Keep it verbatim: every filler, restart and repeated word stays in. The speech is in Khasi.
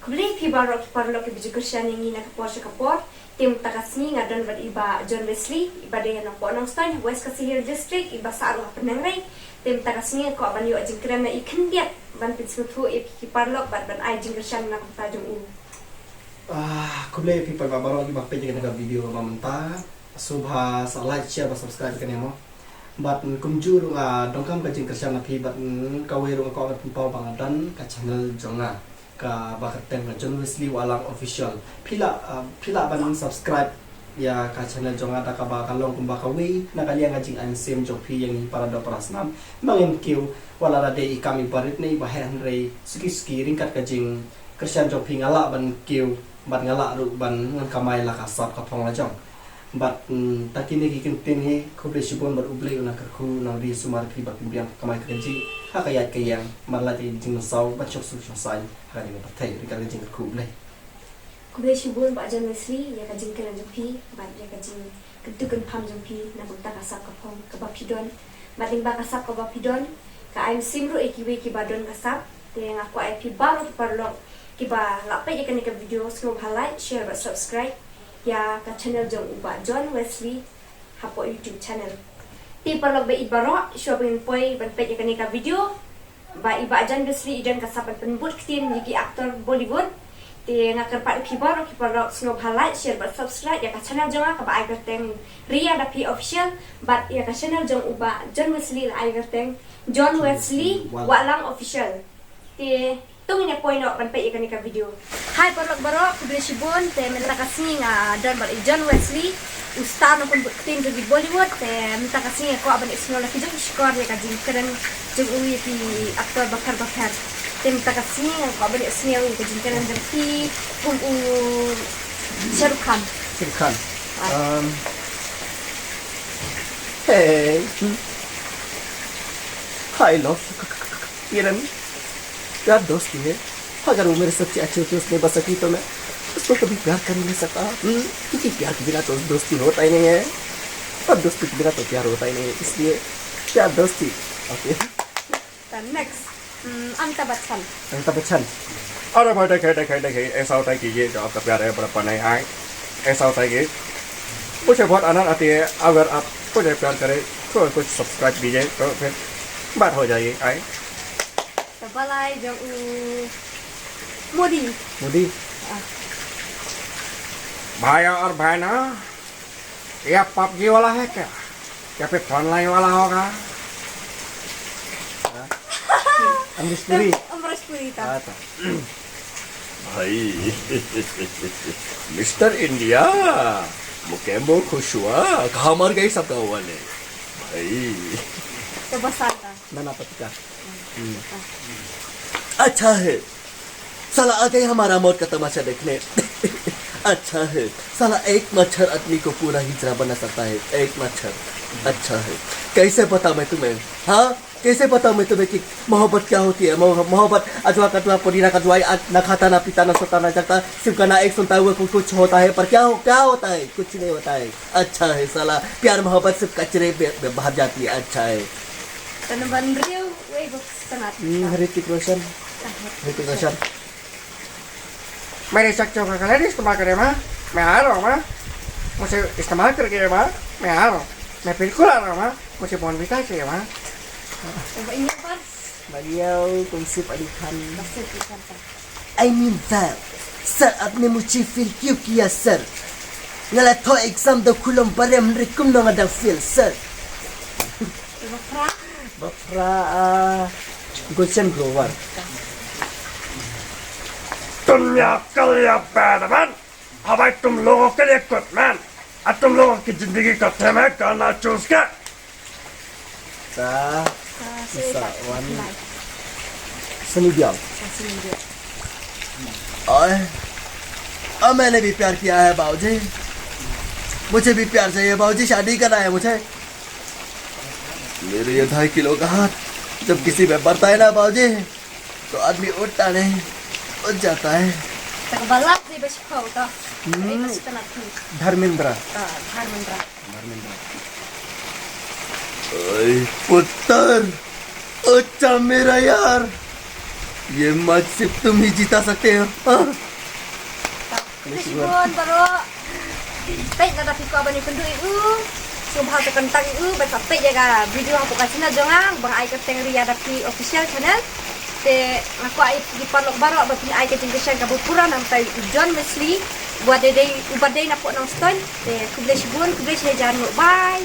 Khublei phi baroh ki paralok kiba ju kyrshan ïa ngi na ka por sha ka por. Te mynta ka sngi nga don bad i Bah John Wesley, iba dei na Nongpoh Nongstoiñ, West Khasi Hills District, iba sah ruh ha Pneng Rai. Te mynta ka sngi nga kwah ban ïoh jingkren na i khyndiat ban pynsngewthuh ïa phi ki paralok bad ban ai jingkyrshan na ka bynta jong u. Ah, khublei phi paralok baroh kiba peit ïa kane ka video kaba mynta. Sngewbha sa like, share bad subscribe ïa kane mo. Bad kumjuh ruh nga donkam ka jingkyrshan na phi bad kawei ruh nga kwah ban pynpaw ba nga don ka channel jong nga kaba kyrteng ka John Wesley Wahlang Official. Phi lah, ah, phi lah ban subscribe ïa ka channel jong nga da kaba ka long kumba kawei na ka liang ka jingai mynsiem jong phi ïa ngi para doh para snam. Ma ngin kiew wat la da dei i kam iba rit ne iba heh hynrei suki suki ryngkat ka jingkyrshan jong phi nga lah ban kiew bad nga lah ruh ban ngan kamai la ka sap ka phong la jong. Bad, mm, ta kine ki kyntien hi, khublei shibun bad U Blei un nang kyrkhu nang ri sumar phi bad phin biang kamai kyrkhu ha ka ïaid ka ïeng, mar la ka jingmynsaw bad shongsuk shongsaiñ ha kane ka pyrthei ryngkat ka jingkyrkhu U Blei. Khublei shibun Bah John Wesley ïa ka jingkren jong phi bad ïa ka jingkyntu kynpham jong phi na bynta ka sap ka phong kaba phi don. Bad lyngba ka sap kaba phi don ka ai mynsiem ruh ïa kiwei kiba don ka sap. Te nga kwah ïa phi baroh ki paralok kiba la peit ïa kane ka video sngewbha like, share bad subscribe ïa ka channel jong u Bah John Wesley hapoh YouTube channel. Te paralok ba ïeit baroh, shuwa ba ngin poi ban peit ïa kane ka video ba i Bah John Wesley i don ka sap ban pynbud ktien ïa ki actor Bollywood. Te nga kyrpad ïa phi baroh ki paralok sngewbha like, share bad subscribe ïa ka channel jong nga kaba ai kyrteng Ria Da Phi Official bad ïa ka channel jong u Bah John Wesley la ai kyrteng John Wesley Wahlang Official. Te to ngin ïa poi noh ban peit ïa kane ka video. Hai paralok baroh, khublei shibun. Te mynta ka sngi nga don bad i John Wesley, u star nongpynbud ktien jong ki Bollywood. Te mynta ka sngi nga kwah ban ïohsngew na ki jong ki shkor ïa ka jingkren jong u ïa ki actor bapher bapher. Te mynta ka sngi nga kwah ban ïohsngew ïa ka jingkren jong phi kum u Shah Rukh Khan. Shah Rukh Khan. Ah. Um, hey. Hi, love. किरण, प्यार दोस्ती है। अगर वो मेरे सच्चे अच्छे दोस्त नहीं बन सकी तो मैं उसको कभी प्यार कर ही नहीं सकता। हम्म, क्योंकि प्यार के बिना तो दोस्ती होता ही नहीं है और दोस्ती के बिना तो प्यार होता ही नहीं है, इसलिए प्यार दोस्ती। ओके। The next, हम्म, अमिताभ बच्चन। अमिताभ बच्चन। अरे भाई, देखे, देखे, देखे, ऐसा होता है कि ये जो आपका प्यार है, बड़प्पन है, आए, ऐसा होता है कि मुझे बहुत आनंद आती है। अगर आप मुझे प्यार करें तो कुछ सब्सक्राइब कीजिए, तो फिर बात हो जाएगी। आए। Kaba lai jong u Modi. मोदी। Ah. भाइयों और बहनों, ये पबजी वाला है क्या? या फिर फ्रंटलाइन वाला होगा? Amrish Puri. Amrish Puri ta. Ah, ta. भाई, मिस्टर इंडिया, मुकेम्बो खुश हुआ, कहाँ मर गए सब गाँव वाले? भाई। Kaba san ta. Nana Patekar. हम्म। अच्छा है, साला आ गए हमारा मौत का तमाशा देखने। अच्छा है, साला एक मच्छर आदमी को पूरा हिजड़ा बना सकता है, एक मच्छर। अच्छा है, कैसे बताऊं मैं तुम्हें, हाँ? कैसे बताऊं मैं तुम्हें कि मोहब्बत क्या होती है? मोह-, मोहब्बत अजवा कटवा पुदीना का जुआई, आ-, ना खाता, ना पीता, ना सोता, ना जगता, सिर्फ गाना एक सुनता हुआ कुछ, कुछ होता है, पर क्या हो-, क्या होता है? कुछ नहीं होता है। अच्छा है साला, प्यार मोहब्बत सिर्फ कचरे में, में बह जाती है। अच्छा है। Tang ban riew, wei, bok sangat. Hmm, Hrithik Roshan. Ah, Hrithik Roshan. मेरे शख्स का गलत इस्तेमाल करे माँ, मैं आ रहा हूँ माँ, मुझे इस्तेमाल करके माँ, मैं आ रहा हूँ, मैं बिल्कुल आ रहा हूँ माँ, मुझे बॉर्नवीटा चाहिए माँ। Coba ini apa? Beliau Kungsip Ali Khan. Kungsip Ali Khan. I mean that, sir, आपने मुझे फेल क्यों किया, sir? Nga la thoh exam da khulom barem hynrei kumno nga dang fail, sir. Bapra. Bapra, ah, Gulshan Grover. तुम ये अक्ल या पैर मन, अब भाई तुम लोगों के लिए कुछ मैन, अब तुम लोगों की जिंदगी का थीम है गाना चूज कर। Ta, ah, isa wan. Sunny Deol. Ah, Sunny Deol. ओए, अब मैंने भी प्यार किया है बाबूजी। मुझे भी प्यार चाहिए बाबूजी, शादी करना है मुझे। मेरे ये ढाई किलो का हाथ जब किसी में पड़ता है ना बाबूजी, तो आदमी उठता नहीं, उठ जाता है। Tak balat di bas kau ta. Hmm. Ai bas kana tu. Dharmendra. Ah, Dharmendra. Dharmendra. ओए पुत्र, अच्छा मेरा यार, Ye ma sip tum hi jita sakte. Khublei shibun baroh. Peit lada phi kwah ban ïakynduh ïa u, sngewbha sa contact ïa u bad sa peit ïa ka video hapoh ka channel jong nga, ba nga ai kyrteng Ria Dapi Official Channel. Te nga kwah ïa phi paralok baroh ba phin ai ka jingkyrshan kaba pura na ka bynta u John Wesley, uba dei, uba dei napoh Nongstoiñ. Te khublei shibun, khublei shihajar nguh. Bye.